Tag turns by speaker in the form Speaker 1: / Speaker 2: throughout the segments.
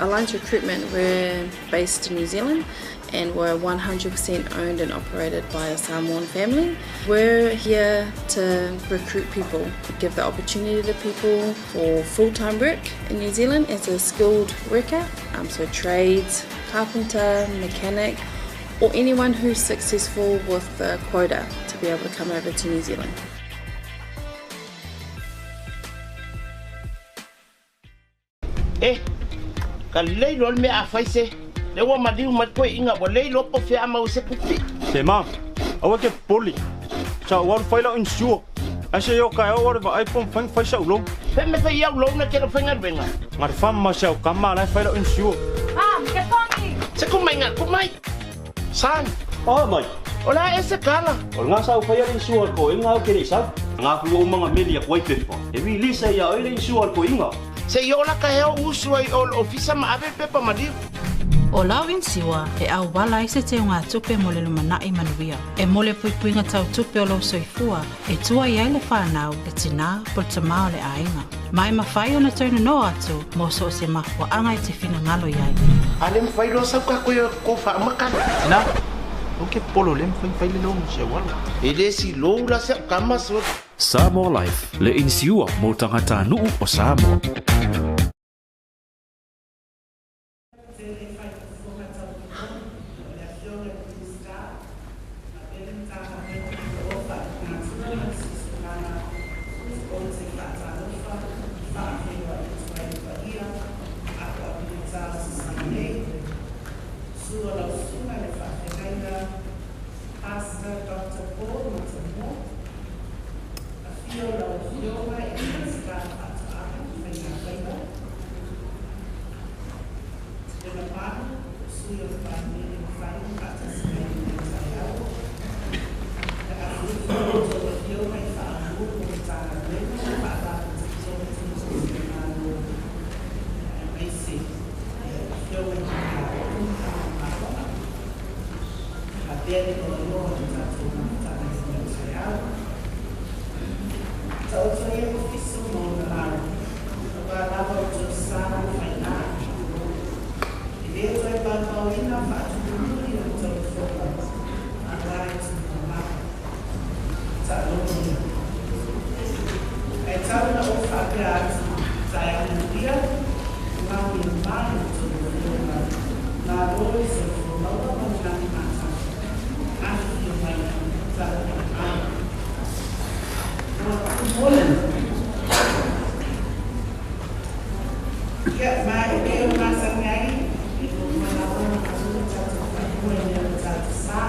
Speaker 1: Alliance Recruitment, we're based in New Zealand and we're 100% owned and operated by a Samoan family. We're here to recruit people, give the opportunity to people for full-time work in New Zealand as a skilled worker, so trades, carpenter, mechanic, or anyone who's successful with the quota to be able to come over to New Zealand.
Speaker 2: Ka lei lo le mea a fai se. Le ua maliu mai koe inga ua lei lo po fea mau se pupi.
Speaker 3: Se ma, aua ke poli. Sa ua fai lau insure. Ai se yo ka au ua ai pom fai fai sa ulo.
Speaker 2: Fe me fai au lo na ke lo fai ngaluenga.
Speaker 3: Ngar fam ma se au kama lai fai lau insure.
Speaker 4: Mam, ke tongi.
Speaker 2: Se kumai nga kumai. San.
Speaker 3: Oh mai.
Speaker 2: Ola e se kala.
Speaker 3: O ngā sa au fai ale insure ko inga au ke le sa. Ngā ku o manga meli a koe pepa. E release ia oi le insure ko inga.
Speaker 2: Se i ola ka heo usu ai o ofisa ma ave pepa maliu.
Speaker 5: O lau insiwa e au wala i se te unga tupe mo le lumana'i manuia. E mole puipuinga tau tupe o lau soifua e tua i ai le whanau le tina po le tamā o le āinga. Mai mawhai o na tauna noa atu mo so o se mahua anga i te whina ngalo iai.
Speaker 2: Ale mwhai roa sau ka koe ko whaamakana.
Speaker 3: Ina, o ke polo le mwhai whai le longu se walo.
Speaker 2: E le si loula se au kama so.
Speaker 6: Samoa Life, le insiua mo tangata nuu o Samoa.
Speaker 4: sui o le Palemene ua mafai ona faatasi mai i lenei taeao. E faafeiloai foi i a outou Afioga i Ofisa Sili o Pulega o Matagaluega ma Faalapotopotoga Tumaoti a le Malo, aemaise Afioga i Minisita o Matagaluega ma Aoga, faapea le loaloa o le tatou mafutaga i lenei taeao. Taoto ia le fiso ma ona lau, aua lava o outou sa ma faiga. E le toe paopaoina faatulutuli o le taufofoga, aua e tuumamao. Taalogo ia. Ae tau ina ou faapea atu, taeao manuia, malu ia mai o outou afioga, malo le soifua maua ma le lagi matau. Afifio mai, tapuai mai. Well, good morning. Ia, ma e pei ona masani ai, e muamua lava ona avatu le tatou faaiuga i mea o tatou sa.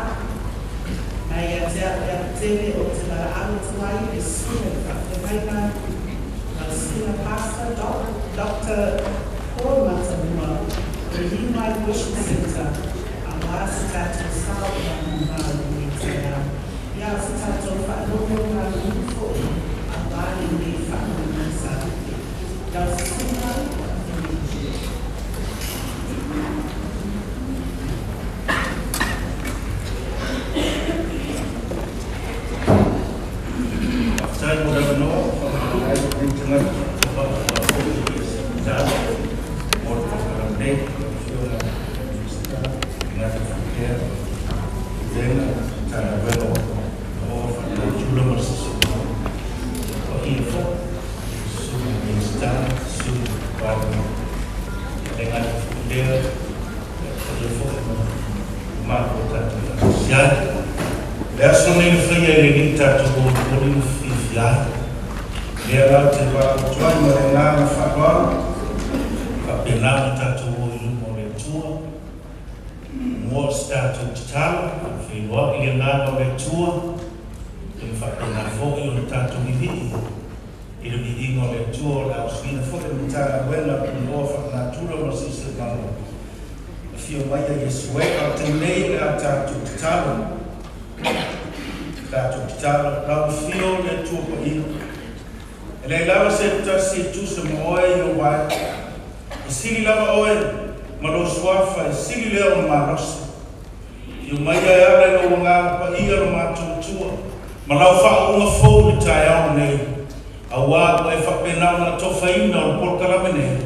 Speaker 4: Ma ia te au le tele ou te valaau atu ai i le susuga i le faafeagaiga ma le susuga Pastor Doc, Doctor Paul Matamua o le New Life Worship Centre aua se tatou sao i lana ma i lenei taeao. Ia, o se tatou faanonogamanu foi aua lenei faamoemoe sa tupe. Lau susuga faafeagaiga.
Speaker 7: Faafetai mo le avanoa, faamalo ai lenei tagata faatoa foi i se tatalo mo le polokalame nei. Lau Afioga i le Minisita, le gata faapea, Pulega, Matagaluega o o Faalenatura ma le Siosiomaga. O ia foi, Susuga i le Minisita, Susuga i le Palemia, le gata foi lea, o ia foi ma mamalu o tatou faatasi ai. Le aso nei na faia e le Alii tatou molimoli ma fiafia ai. Lea la ou te valaau atu ai ma le agaga faaaloalo, faapena ona tatou o i luma o le Atua. Muamua o se tatou tatalo, faafeiloai le agaga o le Atua, ia faapena foi ona tatou vivii i le viiga o le Atua o le ausuina foi o le Matagaluega o Punaoa Faalenatura ma le Siosiomaga. Afio mai ia Iesu e, a o le taimi nei o le a tatou tatalo. Tatou tatalo, lau afio le Atua paia. E leai lava se tasi e tusa ma oe i ou ai. E sili lava oe ma lou suafa, e sili lea o le malosi. Afio mai e ala i lou agaga paia lo matou Atua, ma lau faauuga fou i le taeao lenei, aua ua e faapena ona atofaina o le polokalame nei,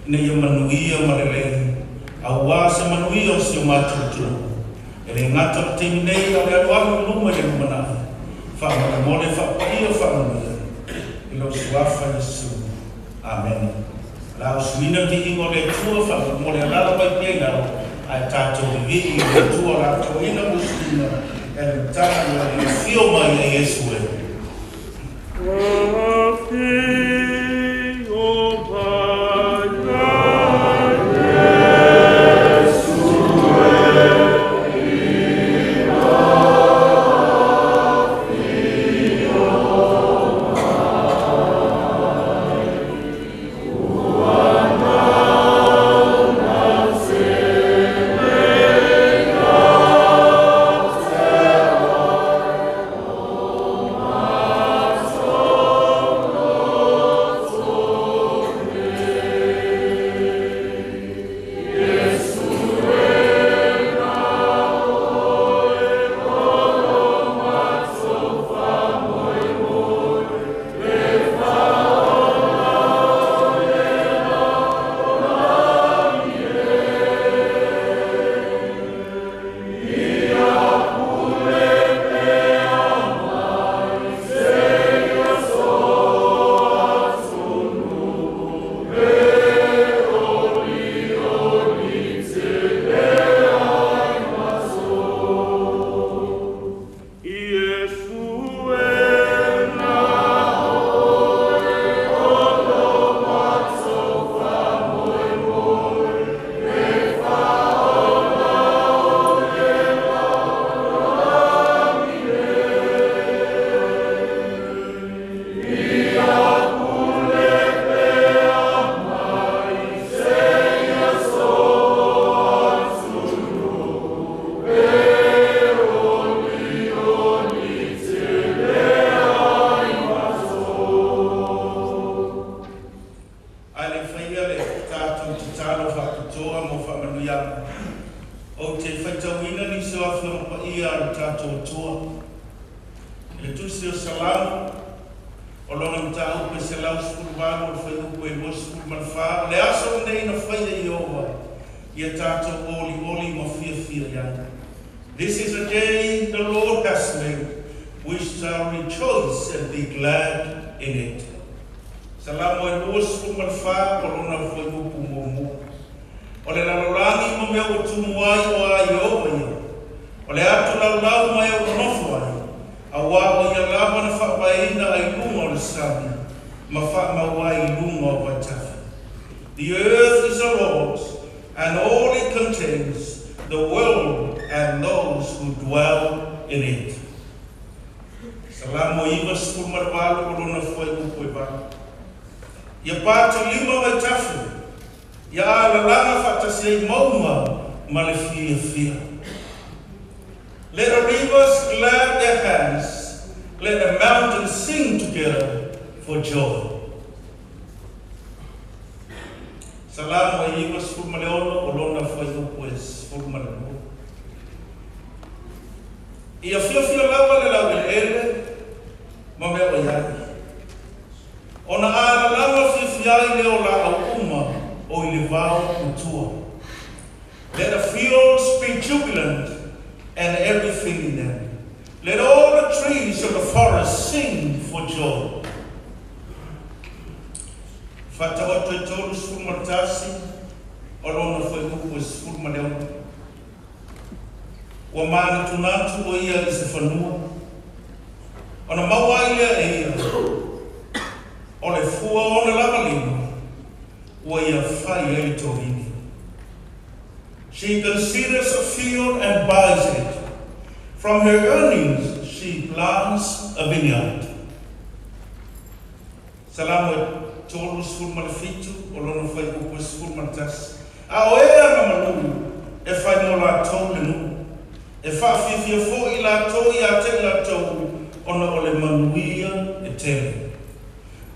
Speaker 7: ina ia manuia ma lelei, aua se manuia o si o matou atunuu. E le gata o le taimi nei, a o le alualu i luma i le lumanai. Faamolemole faapaia faamanuia i lou suafa Iesu. Amene. La o suina le viiga o le Atua, faamolemole alaala mai pea i lalo, ae tatou vivii i le Atua la toaina musuina e le Matagaluega. Afio mai e Iesu e.
Speaker 8: Afio mai Iesu e. Afio mai, ua tauna se lei ia te oe o maso.
Speaker 7: Ae le i faia le tatou tatalo faapitoa mo faamanuiaga, ou te faitauina nisi o Afioga Paia a le tatou Atua. I le Tusi o Salamo, o lona mataupu e 118 o le fuaiupu e 24, O le aso lenei na faia e Ieova, ia tatou olioli ma fiafia i ai. This is a day the Lord has made. We shall rejoice and be glad in it. Salamo e 24 o lona fuaiupu muamua. O le lalolagi ma mea ua tumu ai o a Ieova ia. O le atu laulau ma e ua nofo ai. Auā o ia lava na faavaeina ai luga o le sami ma faamau ai i luga o vaitafe. The earth is the Lord's and all it contains, the world and those who dwell in it. Salamo 98 o lona fuaiupu e 8. Ia patolima vaitafe, ia alalaga faatasi ai mauga ma le fiafia. Let the rivers clap their hands, let the mountains sing together for joy. Salamo e 96 o lona fuaiupu e 12. Ia fiafia lava le laueleele ma mea o i ai. Ona alalaga fiafia ai lea o laau uma o i le vao matua. Let the fields be jubilant and everything in them. Let all the trees of the forest sing for joy. Faataoto e 31 o lona fuaiupu e 16. Ua manatunatu o ia i se fanua. Ona maua ai lea e ia. O le fua o ona lava lima, ua ia fai ai le tovini. She considers a field and buys it. From her earnings she plants a vineyard. Salamo e 37 o lona fuaiupu e 11. A o e agamalu e fai mo latou le nuu, e faafiafia foi latou ia te i latou ona o le manuia e tele.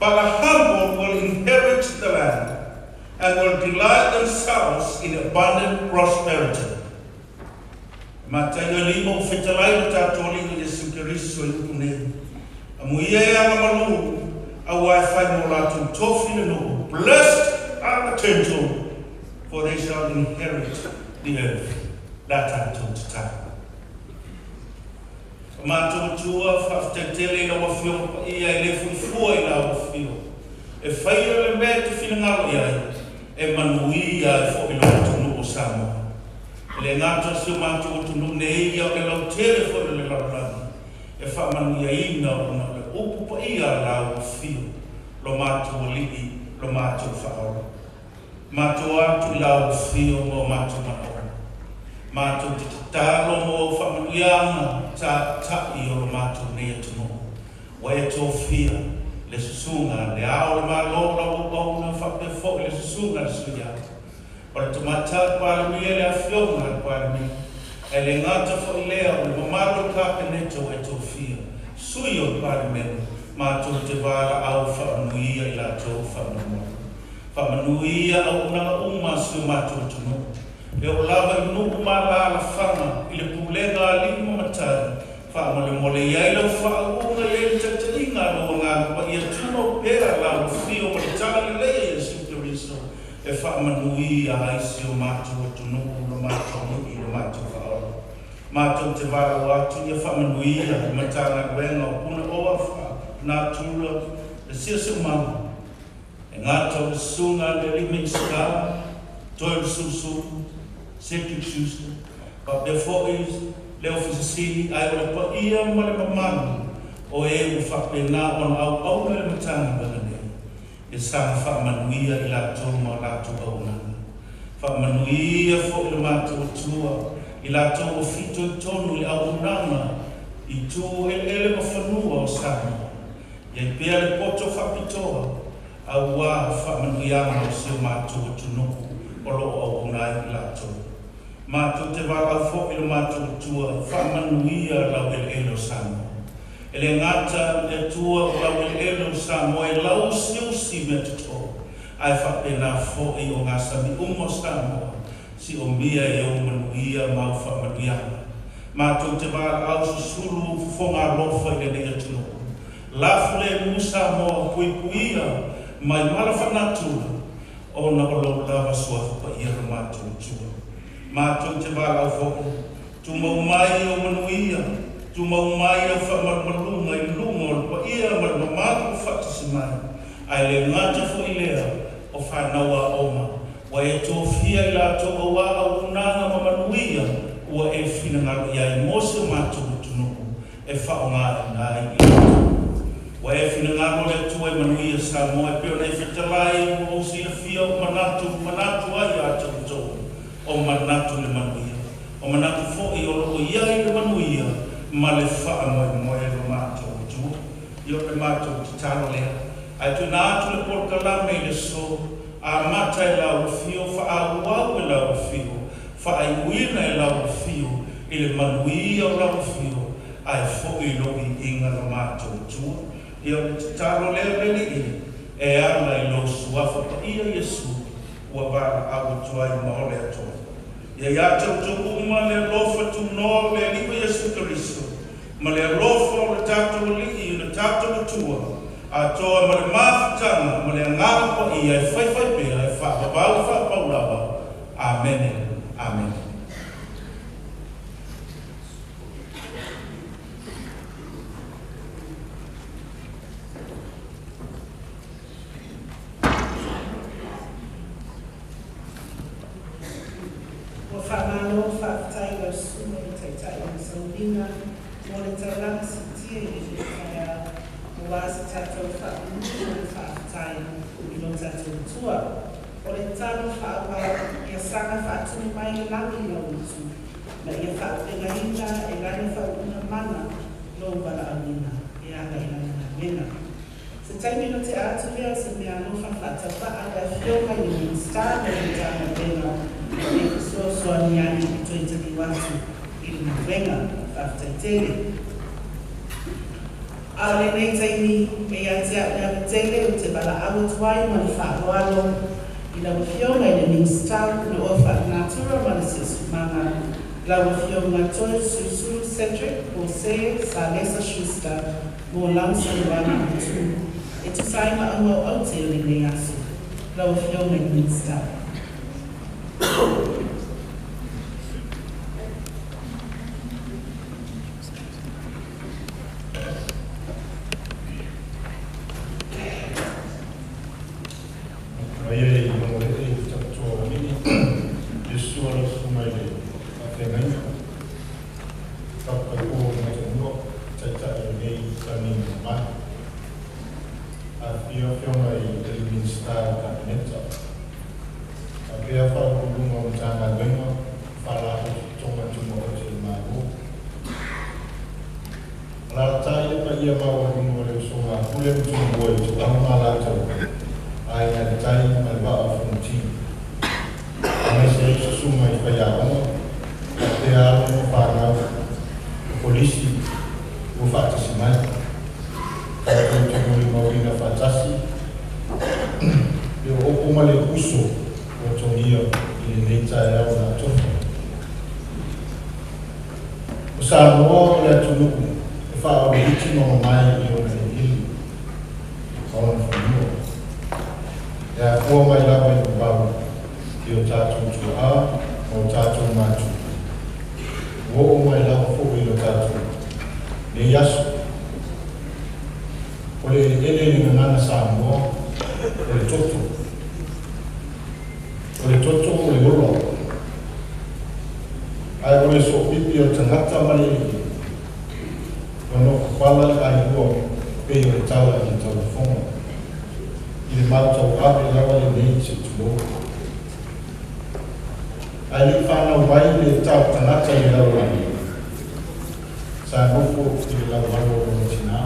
Speaker 7: But the humble will inherit the land and will delight themselves in abundant prosperity. Mataio e 5 o fetalai lo tatou Alii o Iesu Keriso i upu nei. Amuia e agamalu, auā e fai mo latou tofi le nuu. Blessed are the gentle, for they shall inherit the earth. La tatou tatalo. O matou Atua, faafetai tele i lau Afioga Paia e le fuifua i lau Afio. E faia le mea e te finagalo i ai, e manuia ai foi lou atunuu o Samoa. E le gata o si o matou atunuu nei, a o le lautele foi o le lalolagi, e faamanuiaina ona o le upu paia a lau Afio, lo matou Alii, lo matou Faaola. Matou atu i lau Afio ma o matou manaoga. Matou te tatalo mo au faamanuiaga taʻitaʻi o lo matou nei atunuu. Ua e tofia le susuga Le Ao o le Malo o lau auauna faapea foi le susuga le Sui Ao o le Tamaitai Palemia le Afioga a le Palemia. Ae le gata foi lea o le mamalu o le Kapeneta ua e tofia sui o le Palemene matou te valaau faamanuia i latou faamolemole. Faamanuia auaunaga uma a si o matou atunuu. E oo lava i nuu ma alaalafaga i le pulega a alii ma matai, faamolemole i ai lau faauuga i ai le taitaiga a lou Agaga Paia tumau pea lau afio ma le talalelei a Iesu Keriso e faamanuia ai si o matou atunuu, lo matou nuu, lo matou faaola. Matou te valaau atu ia faamanuia i Matagaluega o Punaoa Faalenatura le Siosiomaga, E gata o le susuga a le alii Minisita, Toeolesulusulu, Cedric Schuster, faapea foi le Ofisa Sili, ae o le paia ma le mamalu o e ua faapena ona auauna i le Matagaluega nei, ia saga faamanuia i latou ma a latou auaunaga. Faamanuia foi le matou Atua i latou ua fitoitonu i le auaunaga i tu eleele ma fanua o Samoa. I ai pea le poto faapitoa auā faamanuiaga o si o matou atunuu o lo o auauna ai i latou. Matou te valaau foi i lo matou Atua e faamanuia lau eleele o Samoa. E le gata le Atua o lau eleele o Samoa e lauusiusi meatotō, Ae faapena foʻi o gasami uma o Samoa siʻomia e ou manuia ma au faamanuiaga. Matou te valaau susulu fofoga alofa i lenei atunuu. Lafo lemu Samoa puipuia mai mala faanatura ona o lou lava suafa paia lo matou Atua. Matou te valaau foʻi, tumau mai ou manuia, tumau mai au faamalumaluga i luga o le paia ma le mamalu ua faatasi mai, ae le gata foʻi lea o fanau aoga ua e tofia i latou auā auaunaga ma manuia ua e finagalo i ai mo si o matou atunuu e faaaogaina ai i latou. Ua e finagalo le Atua e manuia Samoa e pei ona e fetalai ua ou silafia o manatu manatu ai ia te outou o manatu le manuia o manatu foʻi o loo i ai le manuia ma le faamoemoe lo matou Atua. Ia o le matou tatalo lea ae tuuina atu le polokalame i le aso amata e lau afio faaauau e lau afio faaiuina e lau afio i le manuia o lau afio ae foʻi lou viiga lo matou Atua. Ia o le tatalo lea le Alii e ala i lou suafa paia Iesu ua valaau atu ai ma ole atu ai. Ia ia te outou uma le alofa tunoa o le Alii o Iesu Keriso ma le alofa o le tatou Alii le tatou Atua atoa ma le mafutaga ma le Agaga Paia e faifai pea e faavavau faapau lava. Amene. Amene.
Speaker 4: Ua faamalo faafetai i lau Susuga i le Taitai o le Sauliga mo le taulaga siitia i lenei taeao aua se tatou faamumutu ma le faafetai i lo tatou Atua. O le tatalo faaauau, ia saga faatumu mai le lagi i lau utu ma ia faaaupegaina e lana faauuga mana lou valaauina e ala i lana galuega. Se taimi ona tea atu lea o se meaalofa faatauvaa i le Afioga i le Minisita ma le Matagaluega e fesoasoani ai i le toe taliu atu i le galuega. Faafetai tele. A o lenei taimi, e ia te au le ava tele ou te valaau atu ai ma le faaaloalo i lau Afioga i le Minisita o Punaoa Faalenatura ma le Siosiomaga, lau Afioga Toeolesulusulu Cedric po o Sir Salesa Schuster mo lau saunoaga autu e tusa ai ma auga o aute o lenei aso. Lau Afioga i le Minisita.
Speaker 7: Aia i Logolele i Tapatua o Alii, le susu o lau susuga i le faafeagaiga, Tapapaipō o le Matamua, Taitai o lenei lagi mamalu. Afifio afioga i alii Minisita o le Kapeneta, faapea Faauluuluga o Matagaluega ma Faalapotopotoga Tumaoti a le Malo. Alaalatai le paia maualuga o le usoga a Pule ma Tumua i Ituau ma Alataua, Aiga i le Tai ma le Vaa o Fonoti. Aemaise ai susuga i faiaoga, faapea alo ma fanau o kolisi ua faatasi mai. Tatou te molimauina faatasi le oopo ma le uso ua togia i lenei taeao na atofa. O Samoa o le atunuu e faaoloiti ma mamae i ona eleele ma ona fanua. E afua mai lava i vavau i o tatou tuaa ma o tatou matua. Ua oo mai lava foi i lo tatou nei aso. O le eleele i le gagana Samoa, o le toto. O le toto o le ola. Ae o le soopipi o le tagata ma le eleele, ua nofo pala le ailua pei o le tala i le taulafoga. I le mautauave lava lenei se i tulou. Ae le i fanau mai le tau tagata i le lalolagi, sa nofo i le lalolalo o lona tinā.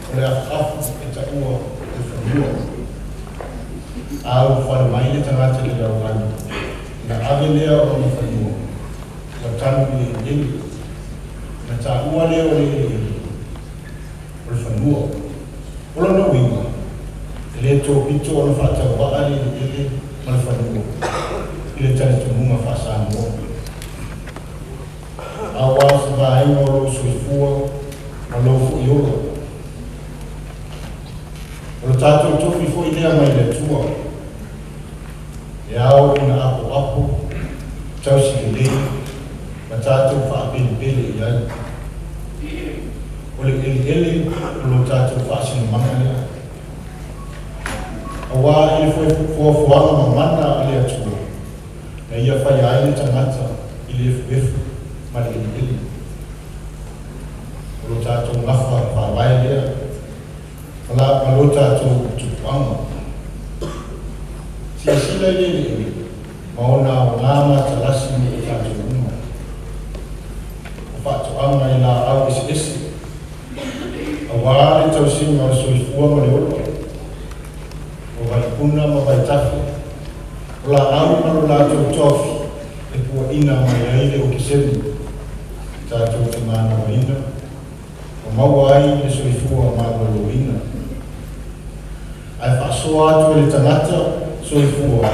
Speaker 7: O le afuafu e taua o le fanua. A ulufale mai le tagata i le lalolagi, ona ave lea o lona fanua, ua tanu i le eleele. Ona taua lea o le eleele, o le fanua. O lona uiga, E lē topito ona faatauva'a le eleele ma le fanua i le talitonuga faa-Samoa. Auā se vaega o lou soifua ma lou fo'i ola. O le tatou tofi fo'i lea mai le Atua. E ao ina apoapo, tausi lelei, ma tatou faapelepele i ai. O le eleele o lo tatou faasinomaga lea. Auā i le fuafuaga mamana a le Atua, na ia faia ai le tagata i le efuefu ma le eleele. O lo tatou gafa faavae lea, ma lo tatou tupuaga. Silasila i le eleele ma ona aoga matalasi mo i tatou uma. O faatoaga i laau eseese, auā le tausiga o le soifua ma le ola. O vaipuna ma vaitafe, o laau ma lo latou tofi e puaina mai ai le okesene, tatou te manavaina, ma maua ai le soifua maloloina. Ae faasoa atu e le tagata soifua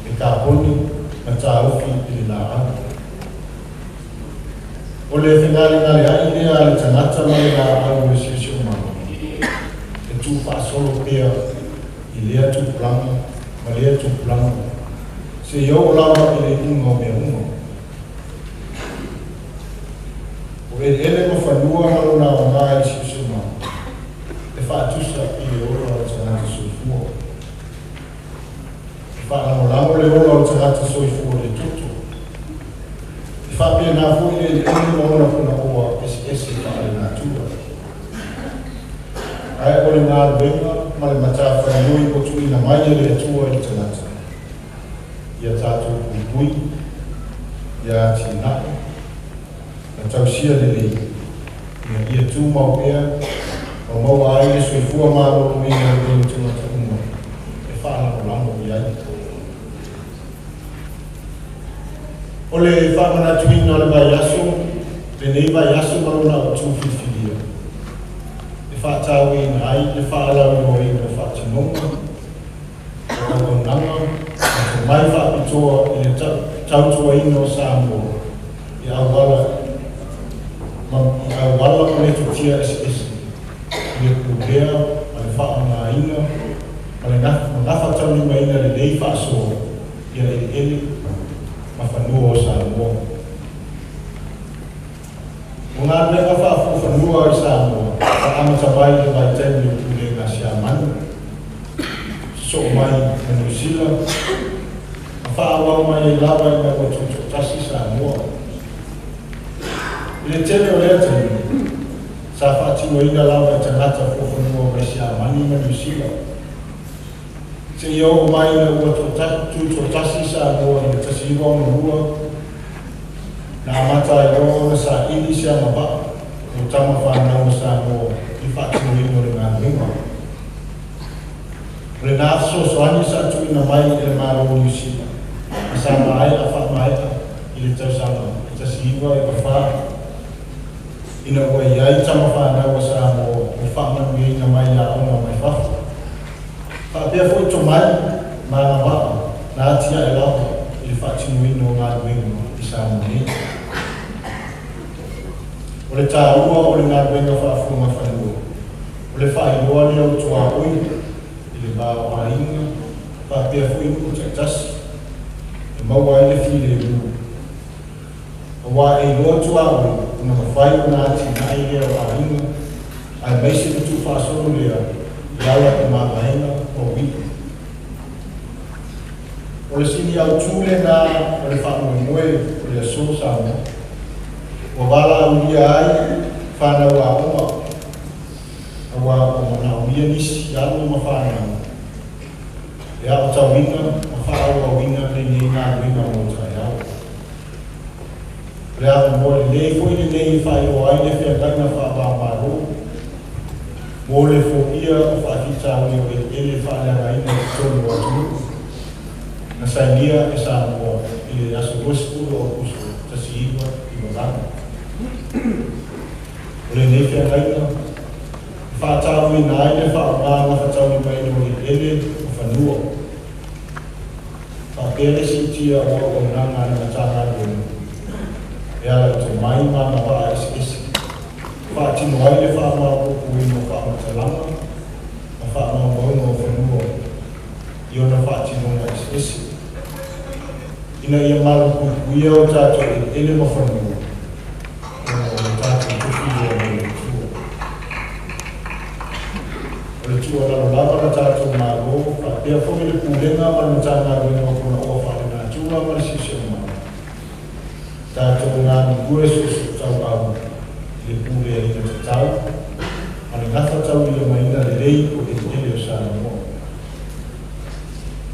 Speaker 7: le kaponi ma taofi i le laau. O le fegalegaleai lea a le tagata ma le laau o le siosiomaga, e tuufaasolo pea i lea tupulaga ma lea tupulaga, seia oo lava i le iuga o mea uma. O eleele ma fanua ma lona aoga i le siosiomaga, e faatusa i le ola o le tagata soifua. E faalagolago le ola o le tagata soifua i le toto. E faapena foi le eleele ma ona punaoa eseese faalenatura. Ae o le galuega ma le matafaioi ua tuuina mai e le Atua i le tagata, ia tatou puipui, ia atinae, ma tausia lelei, ina ia tumau pea, ma maua ai le soifua maloloina o tagata uma e faalagolago i ai. O le faamanatuina o le vaiaso, lenei vaiaso ma lona autū filifilia, e faatauaina ai le faalauiloaina o faatinoga, o auaunaga, ma tomai faapitoa i le tautuaina o Samoa i auala ma metotia eseese, i le pulea ma le faaaogaina ma le gafataulimaina lelei faasoa ia eleele ma fanua o Samoa. O galuega faafuafanua i Samoa, faamata mai i le vaitaimi o pulega Siamani, sosoo mai ma Niu Sila, ma faaauau mai ai lava ina ua tutoatasi Samoa. I le tele o lea taimi, sa faatinoina lava e tagata fuafanua mai Siamani ma Niu Sila, seia oo mai ina ua tutoatasi Samoa i le 1962, na amata ai loa ona saili se agavaa o tama fanau a Samoa i le faatinoina o le galuega. O lena fesoasoani sa tuuina mai e le Malo o Niu Sila, ma sa maea faamaea i le tausaga 1994, ina ua i ai tama fanau a Samoa ua faamanuiaina mai i aoga mai fafo. Faapea foi tomai ma agavaa na atiae lava i le faatinoina o galuega i Samoa nei. O le taua o le galuega faafuagafanua, o le faailoa lea o tuaoi i le va o aiga, faapea foi nuu taitasi, e maua ai le filemu. Auā e iloa tuaoi ona mafai ona atinae lea o aiga, aemaise le tuufaasolo lea i ala i mavaega ma uiga. O le sini autū lenā o le faamoemoe o le Asō Samoa, ua valaaulia ai fanau aoga, auā ua manaomia nisi alo ma fanau e aotauina ma faaauauina lenei galuega mo taeao. O le avanoa lelei foi lenei e faailoa ai le feagaiga faava-o-Malo mo le foia o faafitauli o eleele faaleagaina i totonu o atunuu, na sainia e Samoa i le aso 20 o Aokuso 1998. O lenei feagaiga, e Faatauaina ai le faaaoga gafataulimaina o eleele ma fanua. Faapea le siitia o auaunaga a le Matagaluega e ala i tomai ma agavaa eseese. Faatino ai le faamaopoopoina o faamatalaga ma faamaumauga o fanua i ona faatinoga eseese. Ina ia malupuipuia o tatou eleele ma fanua, ona o le tatou tofi lea mai le Atua. O le tuualalo lava na tatou Malo, faapea foi le Pulega ma le Matagaluega o Punaoa Faalenatura ma le Siosiomaga, tatou galulue soosootauau i le puleaina tatau ma le gafataulimaina lelei o eleele o Samoa.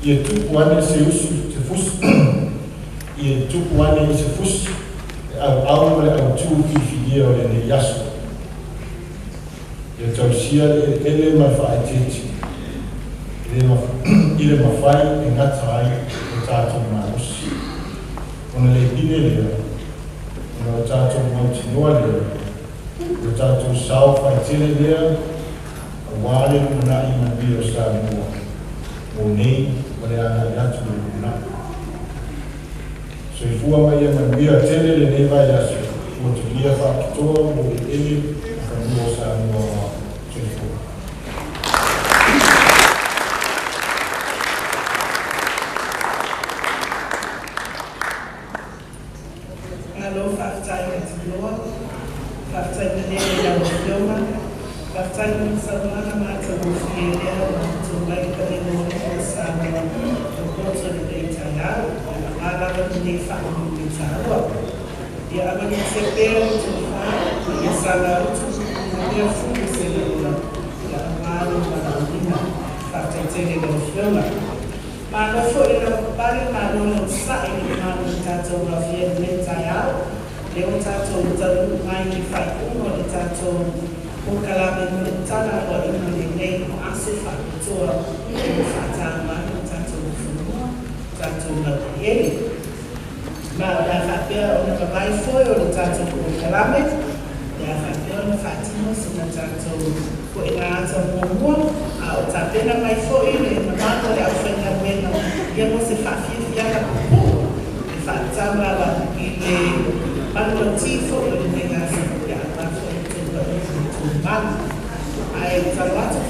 Speaker 7: Ia tupu ane se usu se fusi ia tupu ane i se fusi le auau ma le autū filifilia o lenei aso. Ia tausia le eleele ma le faaeteete i le mafai e gata ai lo tatou malosi. Ona le pine lea, ona o tatou mautinoa lea, o lo tatou sao faitele lea, auā le lumanai manuia o Samoa, mo nei ma le agai atu i le lumanai. Soifua ma ia manuia tele lenei vaiaso, ua tulia faapitoa mo eleele ma fanua o Samoa. Soifua.
Speaker 4: Malo faafetai Matiloa, faafetai tele i lau Afioga, faafetai mo le saunoaga matagofie lea ua outou mai le paia o Samoa o poto i lenei taeao, aua lava lenei faamoemoe taua. Ia avalitia pea le tofa ma ia saga utu ma pea fulu se lagona ia aua lou valaauina. Faafetai tele i lau Afioga. Malo foi le lavapapale, malo le onosai i le mamalu o le tatou aofia i lenei taeao. Lea ua tatou taunuu mai i le faaiuga o le tatou polokalame mo le tala aloaina lenei o aso faapitoa o faataua ai lo tatou fanua, tatou laueleele. Ma o le a faapea ona vavae foe o le tatou polokalame, o le a faapea ona faatino sina tatou poena ata muamua, a o tapena mai foi le mamalu o le aufaigaluega ia mo se faafiafiaga pupuu e faatatau lava i le manulauti foi o lenei aso ia aua foi le outou paia ma le outou mamalu. Ae tatalo atu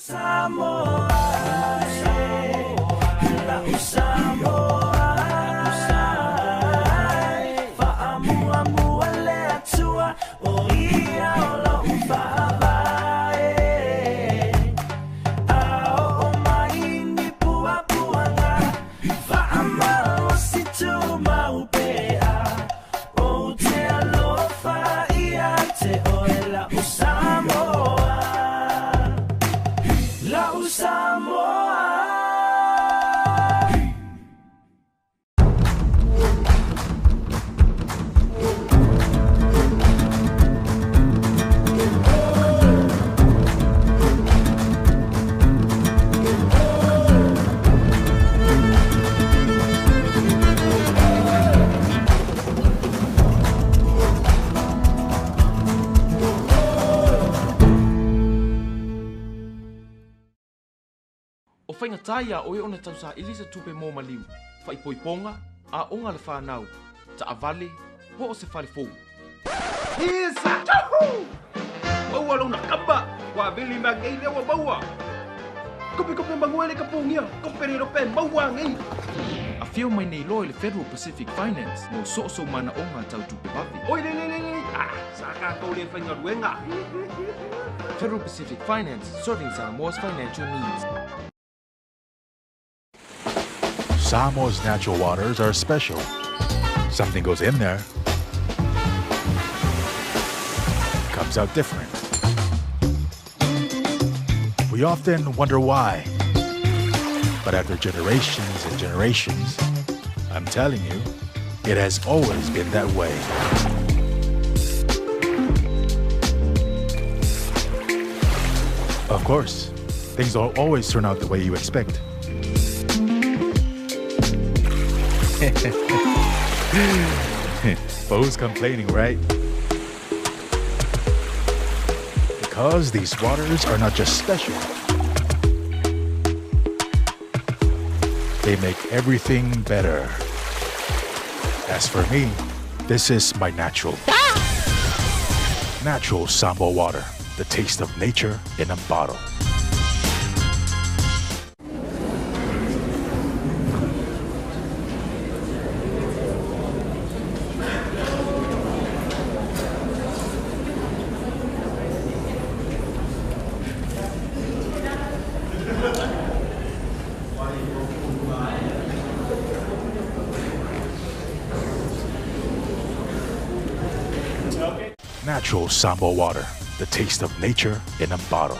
Speaker 8: Samoa, lau Samoa, faamuamua le Atua, o ia o lou faavae. A oo mai ni puapuaga, faamalosi tumau pea. Ou te alofa ia te oe lau Samoa, lau Samoa.
Speaker 9: O faigata iā oe ona tausaili se tupe mo maliu, faaipoipoga, aoga a le fanau, taavale, po o se fale fou.
Speaker 10: Isa! Maua lona kapa! Ua vili mai nei lea ua maua! Kope kope manua le ka pogia! Kope le rope maua nei!
Speaker 9: Afio mai nei loa i le Federal Pacific Finance mo so o sou manaoga tau tupe vave.
Speaker 10: Oi le le le le! Ah, sa tatou le faigaluega!
Speaker 9: Federal Pacific Finance, serving Samoa's financial needs.
Speaker 11: Samoa's natural waters are special. Something goes in there, comes out different. We often wonder why. But after generations and generations, I'm telling you, it has always been that way. Of course, things don't always turn out the way you expect. But who's complaining, right? The Because these waters are not just special, they make everything better. As for me, this is my natural. Natural Samoa water, the taste of nature in a bottle. Natural Samoa water, the taste of nature in a bottle.